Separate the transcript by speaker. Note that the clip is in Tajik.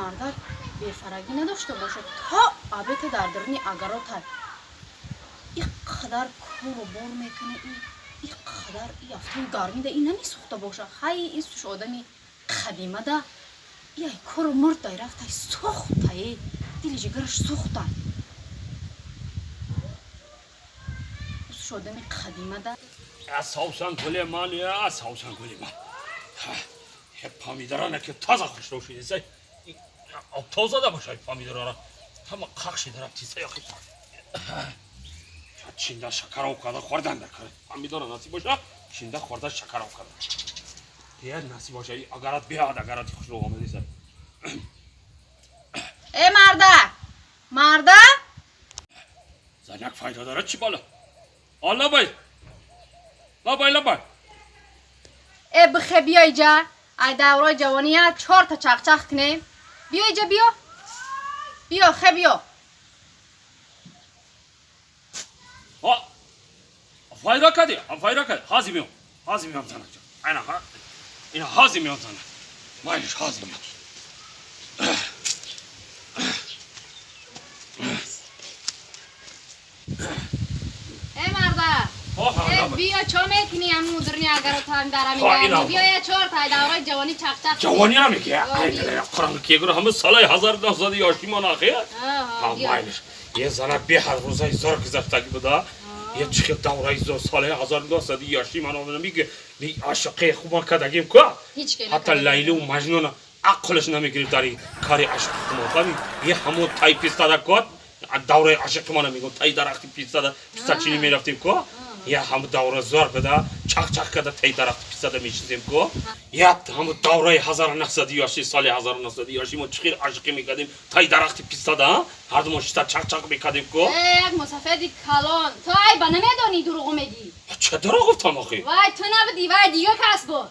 Speaker 1: Мардак бефарагӣ надошта бошад, то абета дар даруни агаротай и қадар кору бор мекунӣ, и қадар и афтои гармида и намесӯхта боша. Хай, ин суш одами қадимада и ай кору мурдай рафтай, сӯхтае, дили ҷигараш сӯхтай. Суш одами қадимада.
Speaker 2: Савсан гули ман, я савсан гули ман, помидорана ки таза хушрӯ шидесай, об тоза да бошай, помидорара ҳама қақ шида рафтисай. Охи, чинда шакаров карда хӯрдан дар кара помидора насиб боша, чинда хӯрда шакаров карда бия, насиб боша, агарат биёд, агарати хушрӯ омадисай.
Speaker 1: Э, марда, марда!
Speaker 2: Занак файда дорад, чӣ бала? Лабай, лабай, лабай.
Speaker 1: Э, бихе, биё иҷа, ай даврои ҷавония чорта чақчақ кунем. Биё иҷа, биё, биё, хе, биё.
Speaker 2: Файда кардӣ, файда кардӣ. Ҳази меом, ҳази меом, занакҷон. Айна ина ҳази меом, занак, майлиш, ҳази меом.
Speaker 1: Э, марда, э, биё, чо мекунӣ ҳамун мудирни агаротам дар ҳамин? Биё, я чорта ай даврои ҷавонӣ чақчақ.
Speaker 2: Ҷавониро мегӣ? Қурон кегур ҳама солаи 1900 ёшимон ахи. Майлиш, е занак, беҳад рӯзаи зор гузаштагӣ буда. Е, чӣ хел давраи зор, солаи 1900 ёши ман омадам, миги ми ошиқи хубон кардагим ку, ҳатто Лайлу Маҷнуна ақлаш намегирифт дар кори ошиқи хумон, фаҳмӣ? Е, ҳамон тай пистада кот, давраи ошиқи мана мегӯм, тай дарахти пистада пистачинӣ мерафтем ку. Я, ҳаму давра зор буда, чақ-чақ карда таи дарахти пистада мешизем ку. Я, ҳаму давраи 1900 ёши, соли 1900 ёши мо чӣ хел ошиқӣ мекардем таи дарахти пистада, ҳардумон шиста чақ-чақ мекардем ку.
Speaker 1: Як мусафеди калон, ту айба намедонӣ, дурӯғу мегӣ.
Speaker 2: Ча дурӯғ гуфтам охи?
Speaker 1: Вай, ту набудӣ, вай дига кас буд.